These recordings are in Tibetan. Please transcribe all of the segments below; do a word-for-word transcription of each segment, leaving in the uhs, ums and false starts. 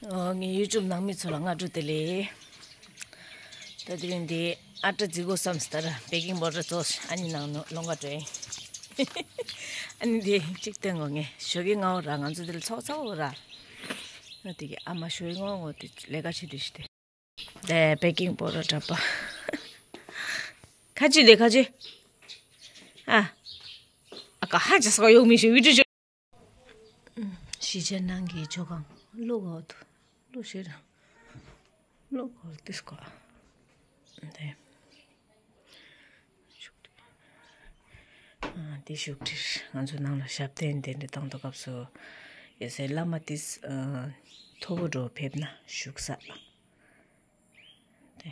ཨོ། ངའི་ཡུ་ཊུབ་ནང་མི་ཚོ་ལ་སྔ་དྲོ་བདེ་ལེགས། ད་དེ་རིང་འདི་ཨ་ཏྲ་རྫི་གོ་བསམ་སྟར་བེ་ཀིང་པའུ་ཌར་ཙོགས་ཨ་ནི་ནང་ནོ་ལོང་ག་དྲོས། ཨ་ནི་འདི་གཅིག་སྟོན་གོ། ངས་ཞོགས་ཀའི་སྔ་པོ་ར། ང་ཚོ་འདི་ལ་ཚོགས་ཚོགས་པོ་ར། ང་དེ་གི་ཨ་མ་ཞོགས་ཀའི་སྔ་པོ་ངོ་དེ་ལས་ཀ་བྱེད་དུས་ཤི་དེ། དེ་བེ་ཀིང་པའུ་ཌར་འདྲ་པོ། ཁ་ཅིག་ལས་ཁ་ཅིག་ཨ། ཨ་ཀ་ཧ་ཅི་སོ་ཡོང་མི་ཤེས་བི་ཏྲུ་ཅོ། ཤི་ཅན་ནང་གི་ཇོ་ཁང་། ལོ་གོ་དུ། ལོ་ཤེར། ལོ་གོ་ཏིས་གོ། དེ། ཤུག་ཏི། ཨ། དེ་ཤུག་ཏིར་ང་ཚོ་ནང་ལ་ཞབས་བརྟན་དེ་འདྲ་བཏང་དུས་སྐབས་སུ། ཡོད་སའི་བླ་མ་ཏིས། ཨ། མཐོ་པོ་འགྲོ་ཕེབས་ན་བཞུགས་ས། དེ།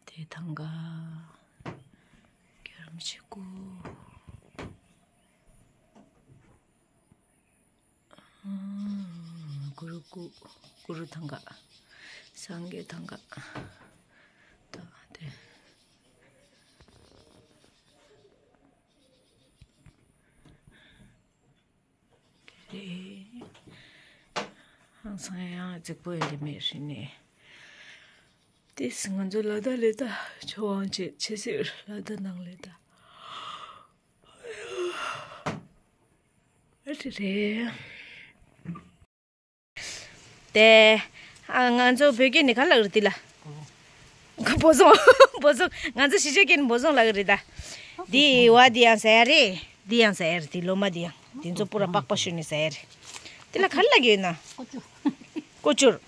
དེ་ཐང་ག་གྱོར་མི་ཆེ་ཀུ། གུ་རུ་ཀུ། གུ་རུ་ཐང་ག། སངས་རྒྱས་ཐང་ག། ད་དེ། རེད། ཧང་སང་ཡང་རྫིག་པོ་ཡོད་དེ་མེད་རེད་ནས། དེས་ང་ཚོ་ལ་དྭགས་ལས་ད་ཆོས་དབང་བྱེད་ཆེ་སེར་ལ་དྭགས་ནང་ལས་ད། ཨ་ཏི་རེད། དེ། ཨ། ང་ཚོ་བོད་སྐད་ནས་ག་ལབ་རེད་དེ་ལ། བོ་བཟང་། བོ་བཟང་། ང་ཚོ་གཞིས་ཆགས་སྐད་ནས་བོ་བཟང་ལབ་གི་རེད་ད། འདི་བ་འདི་ཡང་ཟ་ཡ་རེད། འདི་ཡང་ཟ་ཡ་རེད། དེ་ལོ་མ་འདི་ཡང་། འདི་ཚོ་པུ་ར་པགས་པ་ཞོན་ནས་ཟ་ཡ་རེད། དེ་ལ་ག་ལབ་ཀྱི་ཡོད་ན། ཀོ་ཅོར།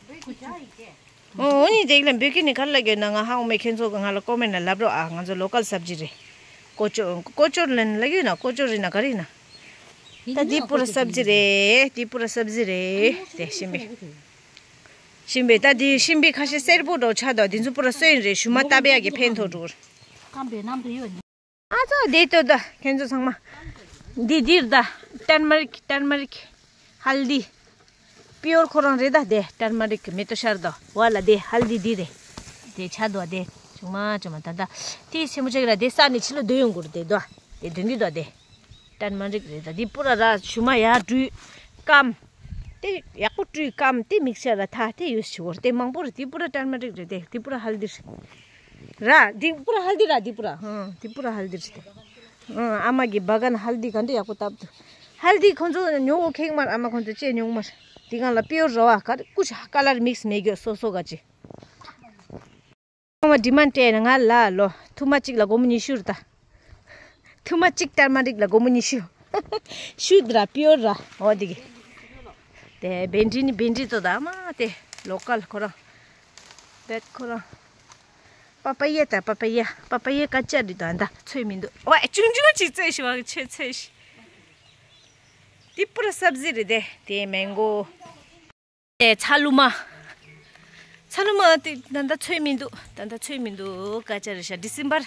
ཨོ་ནི་དེ་ལ་བོད་སྐད་ནས་ག་ལབ་ཀྱི་ཡོད་ན། ང་ཧ་གོ་མེད། ཁྱེད་ཚོ་ང་ལ་ཀོ་མེན་ལ་ལབ་རོགས་ཨ། ང་ཚོ་ལོ་ཀལ་སབ་ཇི་རེད། ཀོ་ཅོར། ཀོ་ཅོར་ལབ་ན་ལབ་ཀྱི་ཡོད་ན། ཀོ་ཅོར་རེད་ན་ག་རེ་ཡིན་ན། ད་འདི་པུ་ར་སབ་ཇི་རེད། འདི་པུ་ར་སབ་ཇི་རེད། དེ་ཤིང་བེ། ཤིང་བེ། ད་འདི་ཤིང་བེ་ཁ་ཤས་སེར་པོ་འདྲ་ཆགས་འདུག་འདི་ཚོ་པུ་ར་སོན་རེད། ཞུ་མ་བཏབ་ཡག་གི་ཕན་ཐོགས་འགྲོ། ཨ་ཙོ་དེ་ལྟོས་ད། ཁྱེད་ཚོ་ཚང་མ། འདི་འདིར་ད། ཏར་མ་རིག་ཏར་མ་རིག་ཧལ་དི། པིའོར་ཁོ་རང་རེད་ད། དེ་ཏར་མ་རིག་མེ་ཏོག་ཤར་དོ་བ་ལ། དེ་ཧལ་དི་འདི་རེད། དེ་ཆ་དོ་དེ། ཆུང་མ་ཆུང་མ་ད་ད། དེ་སེ་མོ་ཅག་ར་དེ་ས་ནས་ཕྱི་ལོགས་སྡོད་ཡོང་གི་རེད། དེ་དོ། དེ་སྡོད་ཀྱི་དོ་དེ། ཏར་མ་རིག་རེད་ད། འདི་པུ་ར་ར་ཞུ་མ་ཡར་བཀྲུས། སྐམ། དེ་ཡག་པོ་བཀྲུས་སྐམ། དེ་མིག་ཤར་ལ་ཐ་དེ་ཡོད་ཞུ་བོར་དེ་མང་པོ་རེད། དེ་པུ་ར་ཏར་མ་རིག་རེད་དེ། དེ་པུ་ར་ཧལ་དི་རེད། ར། འདི་པུ་ར་ཧལ་དི་ར། འདི་པུ་ར། ཧང་། འདི་པུ་ར་ཧལ་དི་རེད་དེ། ཨ་མ་གི་བ་གན་ཧལ་དི་ག་འདྲ་ཡག་པོ་བཏབ་འདུག་ཧལ་དི་ཁོང་ཚོ་ཉོ་གོ་ཁེག་མར། ཨ་མ་ཁོང་ཚོ་ཅེས་ཉོ་གོ་མར། དེ་གང་ལ་པིའོར་ར་བ་ག་རེ་ཀུ་ཆ་ཀ་ལར་མིག་སི་མེད་གི་སོ་སོ་ག་ཅི། ཨ་མ་ཌི་མན་ཌ་སྤྲད་ན་ང་ལ་ལོ་ཐུར་མ་གཅིག་ལ་སྒོར་མོ་ཉི་ཤུ་རེད་ད། ཐུར་མ་གཅིག་ཏར་མ་རིག་ལ་སྒོར་མོ་ཉི་ཤུ། ཤུ་དི་ར་པིའོར་ར། འོ་དེ་གི། དེ་བེན་ཌི་ནི་བེན་ཌི་ཙོ་ད་མ་དེ་ལོ་ཀལ་ཁོ་རང་། བེད་ཁོ་རང་། པ་པ་ཡ་ད། པ་པ་ཡ། པ་པ་ཡ་ཀ་ཅ་རི་དང་ད་ཚོད་མི་འདུག་ཝ་ཆུང་ཆུང་ཅིག་ཚོད་ཤི་བ་ཆེ་ཚོད་ཤི། དེ་པུ་ར་སབ་ཟི་རེད་དེ། དེ་མེང་གོ། དེ་ཚ་ལུ་མ། ཚ་ལུ་མ་དེ་ད་ད་ཚོད་མི་འདུག་ད་ད་ཚོད་མི་འདུག་ཀ་ཅ་རི་ཤ། ཌི་སེམ་བར་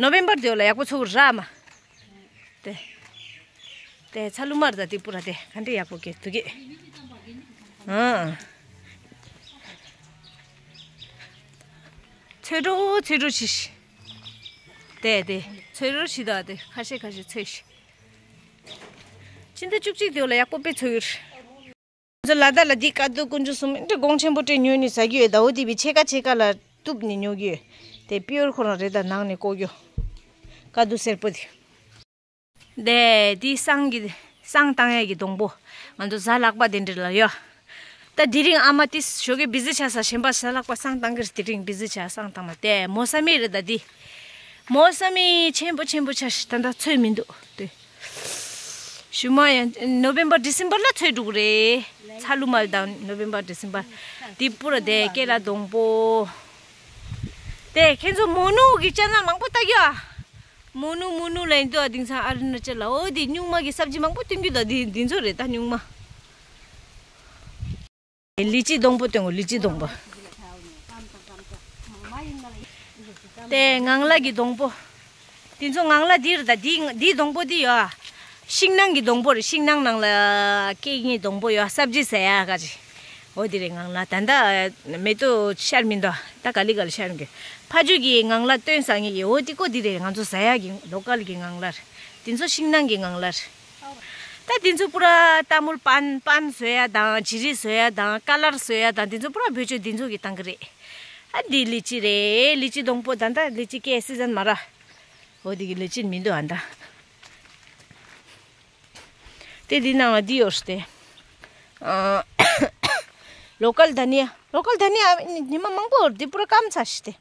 ནོ་བེམ་བར་དེ་ལ་ཡག་པོ་ཚོད་ར་མ། དེ། དེ་ཚ་ལུ་མར་ད་དེ་པུ་ར་དེ་ག་འདྲ་ཡག་པོ་གི་འདུག་གི། ཨང་། ཚོད་རོ་ཚོད་རོ་ཤི་ཤི། དེ་དེ་ཚོད་རོ་ཤི་ད་དེ་ཁ་ཤས་ཁ་ཤས་ཚོད་ཤི། ཕྱི་ཟླ་བཅུ་གཅིག་དེ་ལ་ཡག་པོ་དཔེ་ཚོད་ཡོད། ང་ཚོ་ལ་དྭགས་ལ་འདི་དཀའ་སྡུག་དཀོན་མཆོག་གསུམ་འདྲ་གོང་ཆེན་པོ་སྤྲད་ཉོས་ནས་ཟ་རྒྱུ་ཡོད་ད། འོ་དེ་བི་ཕྱེད་ཀ་ཕྱེད་ཀ་ལ་གཏུབ་ནས་ཉོ་རྒྱུ་ཡོད། དེ་པིའོར་ཁོ་རང་རེད་ད། ནང་ནས་བཀོག་རྒྱུ། དཀའ་སྡུག་སེར་པོ་དེ། དེ་དེ་བསང་གི་བསང་བཏང་ཡས་ཀྱི་སྡོང་པོ། ང་ཚོ་གཟའ་ལྷག་པ་དེ་འདྲ་ལ་ཡོད། ད་དེ་རིང་ཨ་མ་དེ་ཞོགས་ཀས་བི་ཟི་ཆགས་ས། གཞན་པ་གཟའ་ལྷག་པ་བསང་བཏང་གི་རེད། དེ་རིང་བི་ཟི་ཆགས་བསང་བཏང་མ། དེ་མོ་ས་མི་རེད་ད་དེ། མོ་ས་མི་ཆེན་པོ་ཆེན་པོ་ཆགས་ཤི། ད་ད་ཚོད་མི་འདུག་དེ། ཞུ་མ་ཡང་ནོ་བེམ་བར་ཌི་སེམ་བར་ལ་ཚོད་འགྲོ་གི་རེད། ཚ་ལུ་མ་དང་ནོ་བེམ་བར་ཌི་སེམ་བར། དེ་པུ་ར་དེ་ཀེ་ལ་སྡོང་པོ། དེ་ཁྱེད་ཚོ་མོ་ནུ་གི་ཅ་ནལ་མང་པོ་ལྟ་རྒྱུ་ཨ། མོ་ནུ་མོ་ནུ་ལ་ཡིན་དུ་ཨ། དེང་སང་ཨ་རུ་ན་ཅལ་ལ་འོ་དེ་སྨྱུག་མ་གི་སབ་ཇི་མང་པོ་སྟོན་རྒྱུ་ད། དེ་དེ་ཚོ་རེད་ད་སྨྱུག་མ། ལི་ཅི་སྡོང་པོ་སྟོན་གོ། ལི་ཅི་སྡོང་པོ། དེ་ངང་ལག་གི་སྡོང་པོ། དེ་ཚོ་ངང་ལག་འདི་རེད་ད། འདི་འདི་སྡོང་པོ་འདི་ཡོད་ཨ། ཤིང་ནགས་ཀྱི་སྡོང་པོ་རེད། ཤིང་ནགས་ནང་ལ་སྐྱེ་ངེས་སྡོང་པོ་ཡོད་ཨ། སབ་ཇི་ཟ་ཡ་ག་ཅི། འོ་དེ་རེད་ངང་ལག། ད་ལྟ་མེ་ཏོག་ཤར་མི་འདུག་ད་ག་ལེ་ག་ལེ་ཤར་གི། ཕ་ཇོ་གི་ངང་ལག་སྟོན་ས་ངེས་ཀྱི། འོ་དེ་ཀོ་དེ་རེད། ང་ཚོ་ཟ་ཡ་གི་ལོ་ཀལ་གི་ངང་ལག་རེད། དེ་ཚོ་ཤིང་ནགས་ཀྱི་ངང་ལག་རེད། ད་ ད་དེ་ཚོ་པུ་ར་ཏ་མུལ་པན་པན་བཟོ་ཡ་དང་ཇི་རི་བཟོ་ཡ་དང་ཀ་ལར་བཟོ་ཡ་དང་དེ་ཚོ་པུ་ར་བེད་སྤྱོད་དེ་ཚོ་གི་བཏང་གི་རེད། ཨ་འདི་ལི་ཅི་རེད། ལི་ཅི་སྡོང་པོ་ད་ད་ལི་ཅི་སྐྱེ་སི་ཛན་མ་ར། འོ་དེ་གི་ལི་ཅི་མི་འདུག་ཨ་ད། དེ་འདི་ནང་ལ་འདི་ཡོད་རེད་དེ། ཨ། ལོ་ཀལ་དྷ་ནི་ཡ། ལོ་ཀལ་དྷ་ནི་ཡ་ཉི་མ་མང་པོ་འདི་པུ་ར་སྐམ་ཚར་ཤི་དེ།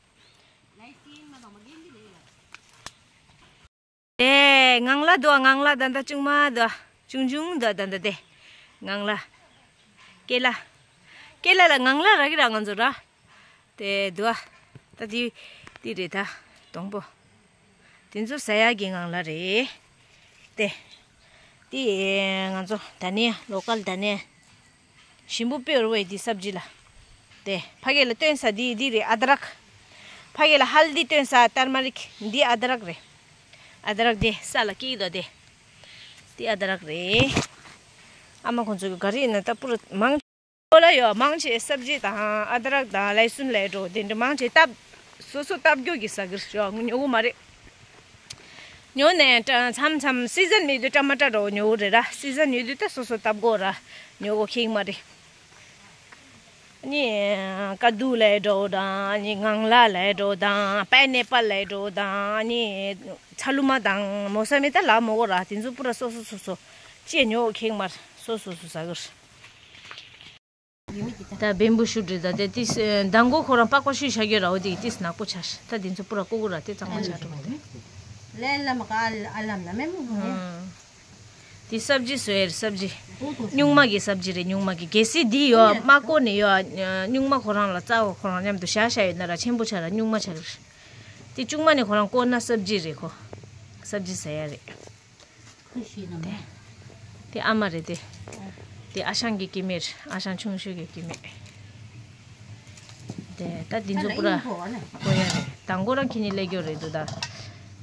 དེ་ངང་ལ་འདུག་ངང་ལ་ད་ད་ཅུང་མ་འདུག་ཅུང་ཅུང་འདུག་ད་ད་དེ། ངང་ལ། ཀེ་ལ། ཀེ་ལ་ལ་ངང་ལ་ར་གི་ར་ང་ཚོ་ར། དེ་དུ་ཨ། ད་དེ་དེ་རེད་ད། སྡོང་པོ། དེ་ཚོ་ཟ་ཡག་གི་ངང་ལ་རེད། དེ། དེ་ང་ཚོ་ད་ནི་ལོ་ཀལ་ད་ནི། ཞིམ་པོ་དཔེ་རུ་བའི་དེ་སབ་ཇི་ལ། དེ་ཕ་གི་ལ་སྟོན་ས་དེ་དེ་རེད་ཨ་དྲག་ཕ་གི་ལ་ཧལ་དི་སྟོན་ས་ཏར་མ་རིག་འདི་ཨ་དྲག་རེད། ཨ་དྲག་དེ་ས་ལ་སྐྱེས་དོ་དེ། དེ་ཨ་དྲག་རེད། ཨ་མ་ཁོང་ཚོ་གི་ག་རེ་ཡིན་ན་ད་པུ་ར་མང་། ཁོ་ལ་ཡོད་མང་ཆེ་སབ་ཇི་དང་ཨ་དྲག་དང་ལའི་སུན་ལའི་འགྲོ་དེ་འདྲ་མང་ཆེ་སྟབས། སོ་སོ་སྟབས་རྒྱོ་གི་ཟ་གི་ཡོད་ཉོ་གི་མ་རེད། ཉོ་ནས་མཚམས་མཚམས་སི་ཛན་མེད་དུས་ཊ་མ་ཊ་འགྲོ་ཉོ་གི་རེད་ར་སི་ཛན་ཡོད་དུས་ད་སོ་སོ་སྟབས་རྒྱོ་ར་ཉོ་གི་ཁེག་མ་རེད། ནི། ཀ་དུ་ལའི་འགྲོ་དང་ནི་ངང་ལ་ལའི་འགྲོ་དང་པའི་ནེ་པལ་ལའི་འགྲོ་དང་ནི། ཚ་ལུ་མ་དང་མོ་ས་མེ་ད་ལ་མོ་གོ་ར་དེ་ཚོ་པུ་ར་སོ་སོ་སོ་སོ་ཅེས་ཉོ་ཁེག་མར་སོ་སོ་སོ་ཟ་གི་རེད། ད་བེམ་བུ་ཤུ་ཊི་རེད་ད་དེ་ཏིས་མདང་དགོང་ཁོ་རང་པགས་པ་ཤུ་བྱ་རྒྱུ་ར་འོ་དེ་ཏིས་ནག་པོ་ཆགས་ཤག་ད་དེ་ཚོ་པུ་ར་ཀོ་ཀོ་ར་དེ་གཙང་མ་ཆགས་འགྲོ་གི་རེད། ལན་ལ་མ་ཀ་ཨ་ལམ་ན་མེ་མོ་ཧུ་ཧེ། དེ་སབ་ཇི་བཟོས་རེད་སབ་ཇི། སྨྱུག་མ་གི་སབ་ཇི་རེད་སྨྱུག་མ་གི་གལ་སྲིད་འདི་ཡོད་མ་ཀོ་ནས་ཡོད་སྨྱུག་མ་ཁོ་རང་ལ་རྩ་བ་ཁོ་རང་མཉམ་དུ་བཞག་བཞག་ཡོད་ན་ར་ཆེན་པོ་ཆགས་ར་སྨྱུག་མ་ཆགས་རེད། དེ་གཅུང་མ་ནས་ཁོ་རང་བསྐོར་ན་སབ་ཇི་རེད་ཁོ། སབ་ཇི་ཟ་ཡ་རེད། ཁུ་ཤི་ན་མེད། དེ་ཨ་མ་རེད་དེ། དེ་ཨ་ཞང་གི་སྐྱེ་དམན་རེད་ཨ་ཞང་ཆུང་ཤོས་ཀྱི་སྐྱེ་དམན། དེ་ད་དེ་ཚོ་པུ་ར་ཨིན་ཧོ་བ་ན། ཁོ་ཡ་རེད་དང་ཁོ་རང་ཁྱེད་གཉིས་སླེབས་རྒྱུ་རེད་འདུག་ད།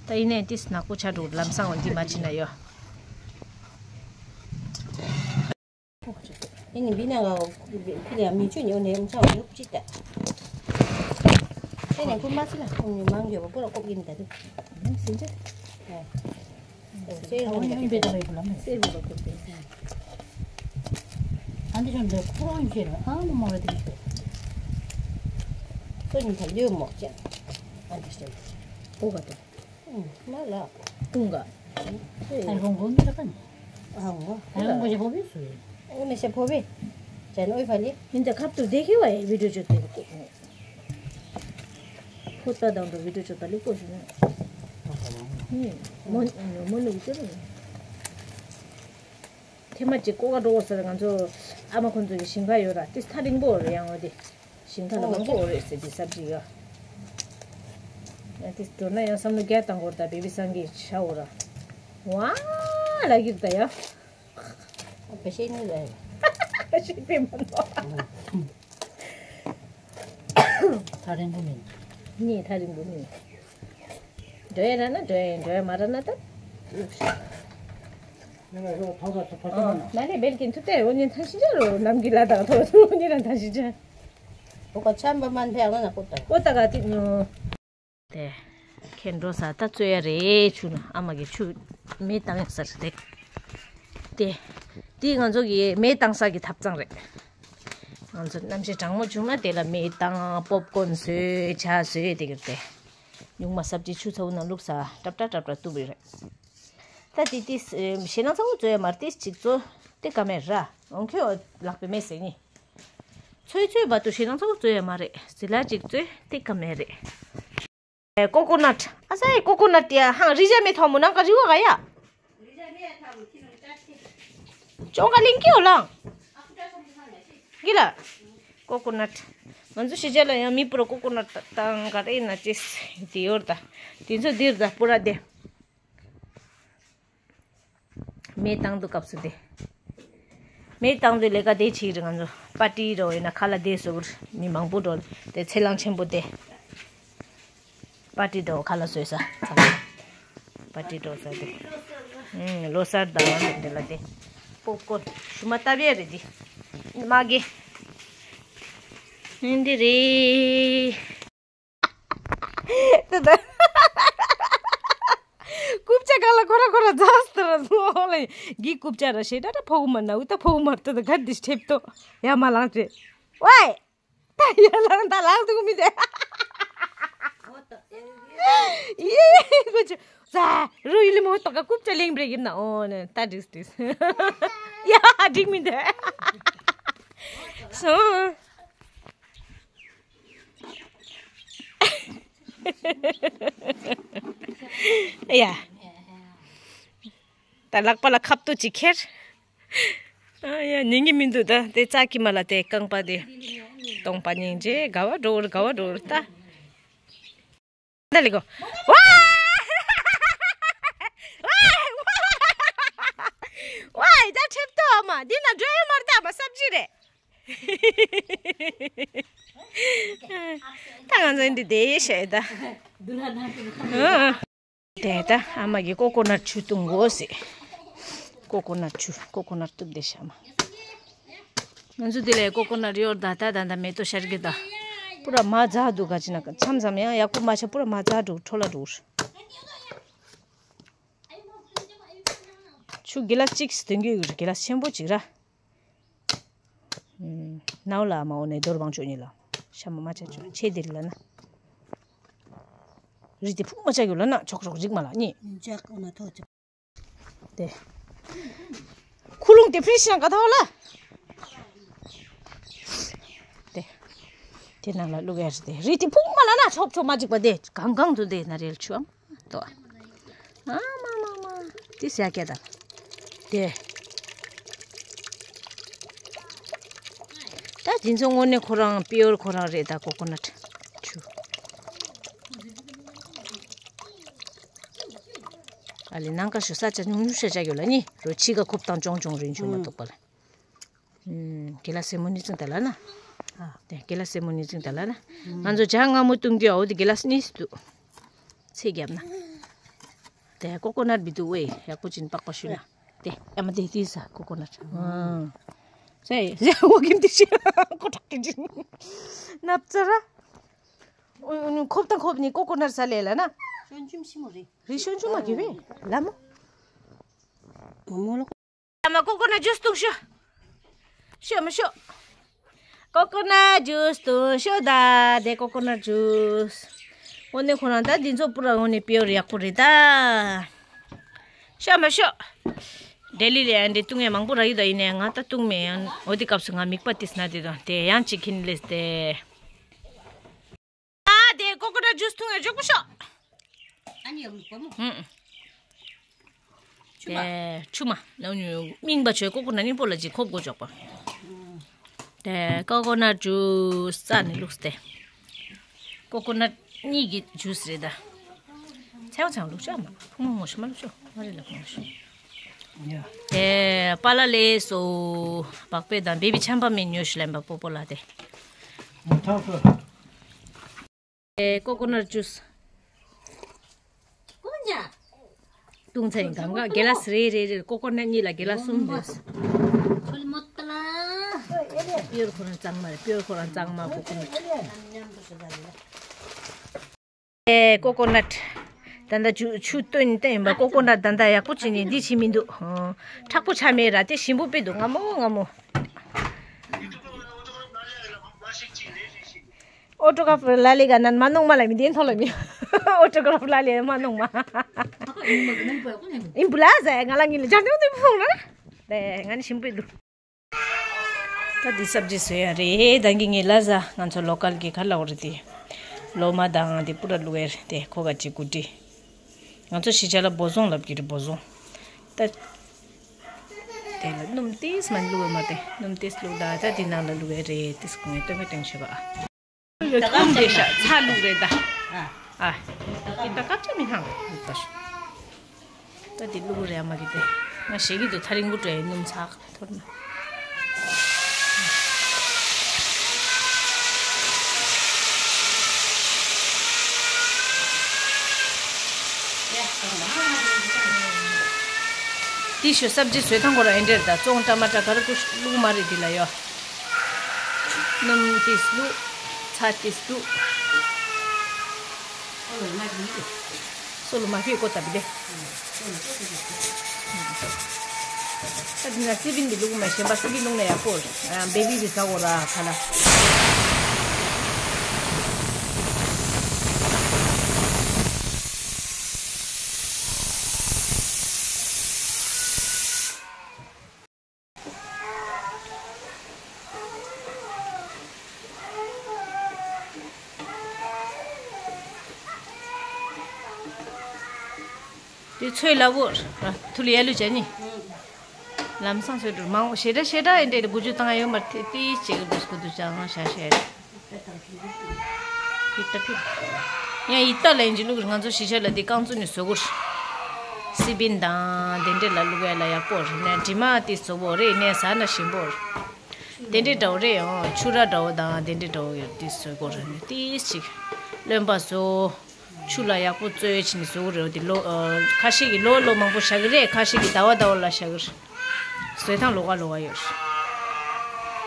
ད་ཡིན་ནའི་ཏིས་ནག་པོ་ཆགས་འགྲོ་ལམ་སང་འོ་འདི་མ་ཕྱིན་ན་ཡོད། ཨེ་ནི་འབི་ན་ང་ཕི་ལ་མི་ཆུ་ཉོ་ནས་ཨུམ་ཚང་ལུག་ཅི་ལྟ། ཨེ་ནི་ཁུ་མ་སི་ལ་ཁུ་མི་མང་ཡོད་པ་པུ་ར་ཀོག་ཡིན་ད་དུ། ཨེ་ནི་སི་འཇེ། ཨེ། ཨོ་སེ་ཧོ་ཡོང་བེ་ད་བེ་པུ་ལ་མེ་སེ་བུ་ལ་ཀོག་སེ། ཨ་འདི་ཆོ་འདི་ཁུ་རང་ཡོད་ཨ་ནི་མོ་ར་དེ་ཡོད། སོ་ཉིན་ཐ་ལིའུ་མོག་ཅན། ཨ་འདི་ཤེ། ཨོ་ག་ཏོ། ཨུང་མ་ལ། ཨུང་ག་ཨ་རོང་གོ་མི་ར་ཀ་ནི། ཨ་ངོ། ཨ་རོང་གོ་ཞེ་ཕོ་བི་སུ་ཡིན། ཨོ་མེ་ཤ་ཕོ་བི། ཅན་ཨོའི་ཕ་ལི། ཡིན་ད་ཁབ་ཏུ་བསྡད་ཁེ་བ་ཡི་བི་ཌིའོ་ཅོ་ཏེ་ལ་ཀོ། ཁོ་ལྟ་དང་དུ་བི་ཌིའོ་ཅོ་ཏ་ལི་ཀོ་ཞུ་ན། ཧུམ། མོ་མོ་ནུ་བི་ཅོ་རུ། ཐེངས་མ་གཅིག་ཀོ་ག་འགྲོ་གོ་ས་རེད་ང་ཚོ་ཨ་མ་ཁོང་ཚོ་གི་ཞིང་ཁ་ཡོད་ར་ཏི་ཐ་རིང་པོ་རེད་ཡང་འོ་དེ། ཞིང་ཁ་ལ་མང་པོ་འོ་རེད་ཟེར་དེ་ས་བྱི་ཡོད། ཡང་དེ་འགྲོ་ན་ཡང་བསམ་བློ་བརྒྱ་བཏང་དགོས་རེད་ད་བེ་བི་སང་གི་ཆ་འོ་ར། ཝ་ལ་གིར་ད་ཡ། བེ་ཤེ་ནི་ལ་ཡ། བེ་ཤེ་པེ་མ་ནོ། ཐག་རིང་པོ་མིན། ནི་ཐག་རིང་པོ་མིན། འགྲོ་ཡ་ར་ན་འགྲོ་ཡ་འགྲོ་ཡ་མ་ར་ན་ད། ཨ། ན་ལེ་བེལ་ཀིན་ཐུ་ཏེ་འོ་ཉིན་ཐང་ཤི་ཅ་རོ་ནམ་གི་ལ་དང་ཐོ་ཐོ་འོ་ཉིན་ར་ཐང་ཤི་ཅ། ཨོ་ཀ་ཆམ་པ་མན་ཕེ་ཨ་ན་ཀོ་ཏ། ཀོ་ཏ་ག་ཏི་ནོ། ཏེ། ཁེན་འགྲོ་ས་ད་ཚོད་ཡ་རེད་ཆུ་ན་ཨ་མ་གི་ཆུ་མེ་བཏང་ཡ་ས་རེད། ཏེ། ཏི་ང་ཚོ་གི་མེ་བཏང་ས་གི་ཐབ་ཚང་རེད། ང་ཚོ་གནམ་གཤིས་གྲང་མོ་བྱུང་ན་དེ་ལ་མེ་བཏང་པོབ་ཀོན་བཟོས་ཇ་བཟོས་དེ་གི་རེད། ཉུང་མ་སབ་ཅི་ཆུ་ཚ་བོ་ནང་བླུགས་ས་ཏྲབ་ཏྲ་ཏྲབ་ཏྲ་བཏུབ་རེད། ད་དེ་དེ་ཞེ་ནང་ཚ་བོ་བཟོས་ཡ་མ་རེད་དེ་གཅིག་བཟོ་དེ་ཀ་མེད་ར་འོང་ཁྱོད་ལག་པའི་མེ་ཟེར་ནི། ཚོས་ཚོས་བར་དུ་ཞེ་སྣང་ཚ་བོ་བཟོས་ཡ་མ་རེད་ཟི་ལ་གཅིག་བཟོས་དེ་ཀ་མེད་རེད། ཀོ་ཀོ་ནཊ་ཨ་ས་ཀོ་ཀོ་ནཊ་ཡ་ཧང་རི་ཇ་མེ་ཐོ་མོ་ནང་ཀ་རི་བ་ག་ཡ། ཅོང་ཀ་ལིང་ཀིའོ་ལང་། གི་ལ། ཀོ་ཀོ་ནཊ། ང་ཚོ་ཕྱི་རྒྱལ་ལ་ཡང་མི་སྤུ་ར་ཀོ་ཀོ་ནཊ་བཏང་ག་རེ་ཡིན་ན་ཅེས་དེ་ཡོད་ད། དེ་ཚོ་འདིར་ད་སྤུ་ར་དེ། མེ་བཏང་དུས་སྐབས་སུ་དེ། མེ་བཏང་དུས་ལས་ཀ་དེ་བྱེད་ཀྱི་རེད་ང་ཚོ། པར་ཏི་འགྲོ་ཡིན་ན་ཁ་ལག་དེ་བཟོ་གི་རེད་མི་མང་པོ་འགྲོ་དེ་ཚེ་ལང་ཆེན་པོ་དེ། པར་ཏི་འགྲོ་ཁ་ལག་བཟོས་ས་ཚང་མ། པར་ཏི་འགྲོ་ས་དེ། ཨུམ་ལོ་གསར་དང་དེ་ལ་དེ། པོབ་ཀོན་ཞུ་མ་བཏབ་ཡས་རེད་དེ། མ་གི། ཨིན་དེ་རེད། ཏི་ད། རྐུབ་ཆ་ ལ་ཁོ་ར་ཁོ་ར་ཛ་སྟ་ར་ལོ་ལ་གི་རྐུབ་ཅག་ར་ཤེ་ད་ད་ཕོ་གུ་མ་ན་འུ་ད་ཕོ་གུ་མར་ད་ད་ག་དིས་ཁྲེབ་ཏོ་ཡ་མ་ལང་ཏེ། ཝའི། ད་ཡ་ལང་ད་ལང་དུ་གུ་མི་དེ། ཡེ་གོ་ཅུ་ཟ་རུ་ཡི་ལི་མོ་ཏོ་ག་རྐུབ་ཅག་ལེང་བྲེ་གིམ་ན་ཨོ་ནེ་ད་དིས་དིས། ཡ་འགྲིག་མི་དེ། སོ། ཡ། ད་ལག་པ་ལ་ཁབ་ཏོ་ཅིག་ཁྱེར། ཨ་ཡ་ཉན་གི་མི་འདུག་ད་དེ་ཙག་གི་མ་ལ་དེ་རྐང་པ་དེ། སྟོང་པ་སྙིང་རྗེ་དགའ་བ་འགྲོ་བར་དགའ་བ་འགྲོ་བར་ད། ད་ལེ་གོ། ཝའི། ཝའི། ཝའི་ད་ཁྲེབ་ཏོ་ཨ་མ་འདི་ན་འགྲོ་ཡོད་མ་རེད་ད་ཨ་མ་སབ་ཇི་རེད། ད་ང་ཚོ་འདི་བསྡད་ཤེས་ད། དེ་ད་ཨ་མ་གི་ཀོ་ཀོ་ནཊ་ཆུ་བཏུང་དགོས་ཟེར། ཀོ་ཀོ་ནཊ་ཆུ་ཀོ་ཀོ་ནཊ་བཏུབ་བསྡད་ཤག་མ། ང་ཚོ་འདི་ལ་ཀོ་ཀོ་ནཊ་ཡོད་ད་ད་ད་ད་མེ་ཏོག་ཤར་གི་ད། པུ་ར་མ་ཛ་འདུག་ག་ཅི་ན་མཚམས་མཚམས་ཡང་ཡག་པོ་མ་ཆགས་པུ་ར་མ་ཛ་འགྲོ་འཕྲོ་ལ་འགྲོ། ཆུ་གི་ལ་གཅིག་སྟོན་གི་ཡོད་གི་ལ་ཆེན་པོ་གཅིག་ར། ནའུ་ལ་མ་འོ་ནས་རྡོ་ར་བང་ཆོག་གཉིས་ལ། ཤ་མ་མ་ཆ་ཆོག་ཆེ་དེ་རི་ལ་ན། རི་དེ་ཕུག་མ་ཆ་ཡོད་ལ་ན་ཆོག་ཆོག་རིག་མ་ལ་གཉིས། ཅག་འོ་ན་ཐོག་ཅག་དེ། ཁུ་ལུང་དེ་ཕི་ཤང་ག་ཐོག་ལ། དེ། དེ་ནང་ལ་བླུག་ཡ་རེད་དེ་རི་དེ་ཕུག་མ་ལ་ན་ཆོག་ཆོག་མ་འཇིག་པ་དེ་གང་གང་དུ་དེ་ན་རེལ་ཆུའམ། ཏོ། ཨ་མ་མ་མ། དེ་ཟ་སྐད་དང་། དེ། ད་དེ་ཚོ་དངོས་གནས་ཁོ་རང་པིའོར་ཁོ་རང་རེད་ད་ཀོ་ཀོ་ནཊ་ཆུ། ཨ་ལེ་ནང་ཀ་ཞུ་ས་ཆ་ཉུང་ཉུང་ཤ་ཆ་ཡོད་ལ་ནི་རོ་ཕྱི་ཀ་ཁོབ་དང་ཅོང་ཅོང་རིན་ཆུ་མ་གཏོགས་པ་ལ། གེ་ལ་སེ་མོ་ནི་ཙིང་ད་ལ་ན། དེ་གེ་ལ་སེ་མོ་ནི་ཙིང་ད་ལ་ན། ང་ཚོ་ཇ་མངར་མོ་བཏུང་དུས་འོ་དེ་གེ་ལ་སེ་ནི་སི་འདུག་ཚེ་རྒྱབ་ན། དེ་ཀོ་ཀོ་ནཊ་བི་འདུག་ཝེ་ཡག་པོ་ཅིན་པགས་པ་ཤུ་ན། དེ་ཨ་མ་དེ་དེ་ས་ཀོ་ཀོ་ནཊ། ཟེ་ཟེ་འོ་གིན་དེ་ཤི་ཀོ་ཏྲག་གི་ཅིན། ནབ་ཙ་ར། ཁོབ་དང་ཁོབ་ནི་ཀོ་ཀོ་ནཊ་ས་ལེ་ལ་ན། ཤོན་ཆུམ་ཤི་མོ་རེ། རི་ཤོན་ཆུམ་མ་གི་ཝེ་ལ་མོ། མོ་ལོ། ཨ་མ་ཀོ་ཀོ་ནཊ་ཇུས་བཏུང་ཤོ། ཤོ་མ་ཤོ། ཀོ་ཀོ་ནཊ་ཇུས་བཏུང་ཤོ་ད་དེ་ཀོ་ཀོ་ནཊ་ཇུས། འོ་ནི་ཁོ་རང་ད་འདི་ཚོ་པུ་ར་འོ་ནི་པིའོར་ཡག་པོ་རེད་ད། ཤོ་མ་ཤོ། ལྡི་ལི་ལ་ཡང་འདི་བཏུང་ཡ་མང་པོ་རག་ཡོད་ད་ཡིན་ནའི་ང་ད་བཏུང་མེད་ཡང་འོ་དེ་སྐབས་སུ་ང་མིག་པ་ཏིས་ན་དེ་དང་དེ་ཡང་གཅིག་ཁྱིན་ལེས་ཏེ། ཨ་དེ་ཀོ་ཀོ་ནཊ་ཇུས་བཏུང་ཡ་འཇོག་པོ་ཤོ། ཨ་ནི་ཡོང་གོ་མོ། ཧུམ། ཆུ་མ། དེ་ཆུ་མ་ནང་ཉུ་རྨིང་པ་ཆོས་ཀོ་ཀོ་ནཊ་རྙིང་པོ་ལ་ཅིག་ཁོབ་གོ་འཇོག་པ། དེ་ཀོ་ཀོ་ནཊ་ཇུས་རྩ་ནས་བླུགས་ཏེ། ཀོ་ཀོ་ནཊ་གཉིས་ཀྱི་ཇུས་རེད་ད། ཚེའོ་ཚང་བླུགས་ཤོག་མ་ཕུང་མོ་ངོ་ཤེས་མ་བླུགས་ཤོག་ང་རེ་ལ་ཕུང་མོ་ཤོག་དེ་པཱ་ལགས་ལེགས་སོ། སྦག་པའི་དང་བེ་བི་ཆམ་པ་མེ་ཉོས་ཤི་ལེན་པ་པོ་པོ་ལ་དེ། ཨེ་ཀོ་ཀོ་ནཊ་ཇུས། བཏུང་ཚར་ཡིན་གང་ག་གེ་ལ་སི་རེ་རེ་རེ་ཀོ་ཀོ་ནཊ་གཉིས་ལ་གེ་ལ་སི་གསུམ་འདུས། པིའོར་ཁོ་རང་གཙང་མ་རེད། པིའོར་ཁོ་རང་གཙང་མ་ཀོ་ཀོ་ནཊ། ཨེ་ཀོ་ཀོ་ནཊ། ད་ལྟ་ཆུ་ཆུ་བཏོན་བཏོན་ཡིན་པ་ཀོ་ཀོ་ནཊ་ད་ལྟ་ཡག་པོ་བྱས་ནས་འདི་བྱེད་མི་འདུག་མཁྲེགས་པོ་ཆགས་མེད་ར་དེ་ཞིམ་པོ་དཔེ་འདུག་སྔ་མོ་སྔ་མོ། ཨོ་ཊོ་གྷ་རབ་ལ་ལེ་ག་ནན་མ་ནོང་མ་ལ་མི་དེ་ཐོ་ལ་མི། ཨོ་ཊོ་གྷ་རབ་ལ་ལེ་མ་ནོང་མ། ཨིན་པུ་ལ་ཟ་ང་ལ་ངི་ལ་ཇར་ཏེ་ཏེ་ཕོང་ན། དེ་ང་ནི་ཞིམ་པོ་འདུག་ད་འདི་སབ་ཇི་བཟོ་ཡ་རེད། ད་གི་ངའི་ལ་ཟ་ང་ཚོ་ལོ་ཀལ་གི་ག་ལ་འོ་རེད་དེ། ལོ་མ་དང་དེ་པུ་ར་བླུག་ཡ་རེད་དེ་ཁོ་ག་ཅིག་གུ་ཏི། ང་ཚོ་ཤི་ཆ་ལ་བོ་ཟོང་ལབ་ཀྱི་རེད་བོ་ཟོང་། ད། དེ་ལ་སྣུམ་ཏིས་མ་བླུག་མ་དེ་སྣུམ་ཏིས་བླུག་ད་ད་དེ་ནང་ལ་བླུག་ཡ་རེད་དེ་སྐུ་ངའི་སྟོན་ཀ་སྟོན་ཤེས་པ་ཨ། ཡོད་ཁུམ་དེ་ཤ་ཚ་བླུག་རེད་ད། ཨ། དེ་ད་ཀབ་ཅེ་མི་ཧང་བླུག་པ་ཤོག་ད་དེ་བླུག་རེད་མ་གི་དེ། ང་ཞེ་གི་དུ་ཐ་རིང་གུ་བྲོས་སྣུམ་ཚགས་ཐོར་ན། དེ་ཞོ་སབ་ཇི་བཟོས་ཐང་གོ་ར་ཨེ་འདྲེར་ད་བཙོང་ཊ་མ་ཊ་ག་ར་ཀུ་བླུག་མ་རེད་དེ་ལ་ཡོ། སྣུམ་ཏིས་བླུག་ཚ་ཏིས་བླུག་སོ་ལོ་མ་ཕེ་ཀོ་ཏ་བི་དེ། ད་དེ་ན་སི་པིན་འདི་བླུགས་མ་ཤེས་པ་སི་པིན་བླུགས་ན་ཡག་པོ་རེད། ཨ་བེ་བི་གི་ཟ་གོ་ར་ཁ་ལ། དེ་ཚོས་ལ་བོར་ཐུ་ལི་ཡ་ལུ་ཅན་ནི། ལམ་སང་ཚོས་འགྲོ་མང་བོ་ཞེ་དྲག་ཞེ་དྲག་ཡིན་དེ་དགུ་བཅུ་བཏང་ཡོད་མ་རེད། དེ་ཅེ་གི་འདུག་སྐུ་དུ་ཅང་ཤ་ཤེ་རེད། ཡིད་ལྟ་ཕིག་ཡང་ཡིད་ལྟ་ལ་ཡིན་གྱི་ལུག་ང་ཚོ་ཤི་ཆ་ལ་དེ་རྐང་བཙུགས་ནས་བཟོ་དགོས། སི་པིན་དང་དེ་འདྲས་ལ་བླུག་ཡ་ལ་ཡག་པོ་རེད་ནས་དྲི་མ་དེ་བཟོ་བོ་རེད་ནས་ཟ་ན་ཞིམ་པོ་རེད། དེ་འདྲས་འདྲ་བོ་རེད་ཡང་ཆུ་ར་འདྲ་བོ་དང་དེ་འདྲས་འདྲ་བོ་ཡོད་དེ་བཟོ་དགོས་རེད་ནས་དེ་ཅིག་རློན་པ་བཟོ། ཆུ་ལ་ཡག་པོ་བཙོས་བྱས་ནས་བཟོ་གི་རེད་དེ་ལོ། ཁ་ཤས་ཀྱི་ལོ་ལོ་མང་པོ་བཞག་གི་རེད། ཁ་ཤས་ཀྱི་ཟླ་བ་ཟླ་བ་ལ་བཞག་གི་རེད། བཟོས་ཐང་ལོག་ག་ལོག་ག་ཡོད་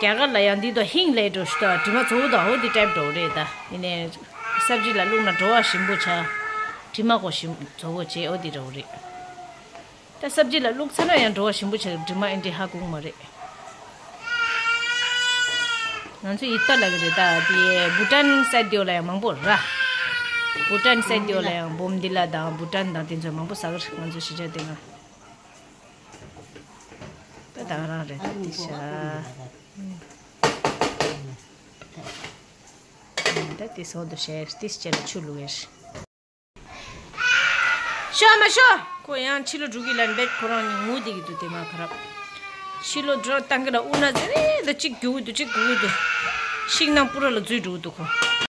རེད། རྒྱ་གར་ལ་ཡང་འདི་དང་ཧིང་ལས་འགྲོ་ཞུ་དང་དྲི་མ་བཙོ་བོ་དང་འོ་འདི་ཊའིབ་འགྲོ་རེད་ད། ཡིན་ནའི་སབ་ཇི་ལ་བླུགས་ན་བྲོ་བ་ཞིམ་པོ་ཆགས། དྲི་མ་གོ་ཞིམ་བཙོ་བོ་བྱས་འོ་འདི་འགྲོ་རེད། ད་སབ་ཇི་ལ་བླུགས་ཚར་ན་ཡང་བྲོ་བ་ཞིམ་པོ་ཆགས་དྲི་མ་ཨེ་འདྲའི་ཧ་གོ་གི་མ་རེད། ང་ཚོ་ཡིད་ལྟ་ལ་གི་རེད་ད། དེ་བུ་ཊན་སའིད་དེ་ལ་ཡང་མང་པོ་ར། བུ་ཊན་སའིད་དེ་ལ་ཡང་བོམ་དི་ལ་དང་བུ་ཊན་དང་དེ་ཚོ་མང་པོ་ཟ་གི་རེད། ང་ཚོ་ཤི་ཆ་དེ་ང་ད་དང་རང་རེད་དེ་ཤ། ད་དེ་སོང་དུ་ཤ་དེ་ཤ་ལ་ཆུ་བླུགས་ཡ་རེད། ཤོ་མ་ཤོ། ཁོ་ཡང་ཕྱི་ལོ་འགྲོ་གི་ལན་བེད་ཁོ་རང་ནི་ངུ་བསྡད་ཀྱི་འདུག་དེ་མ་ཁ་རབ། ཕྱི་ལོ་འགྲོ་བཏང་གི་ལ་དབུ་ན་ཟེར་རེ་ད་གཅིག་རྒྱུག་གི་འདུག་གཅིག་རྒྱུག་གི་འདུག་ཤིང་ནགས་སྤུ་ར་ལ་འཛུལ་འགྲོ་གི་འདུག་ཁོ།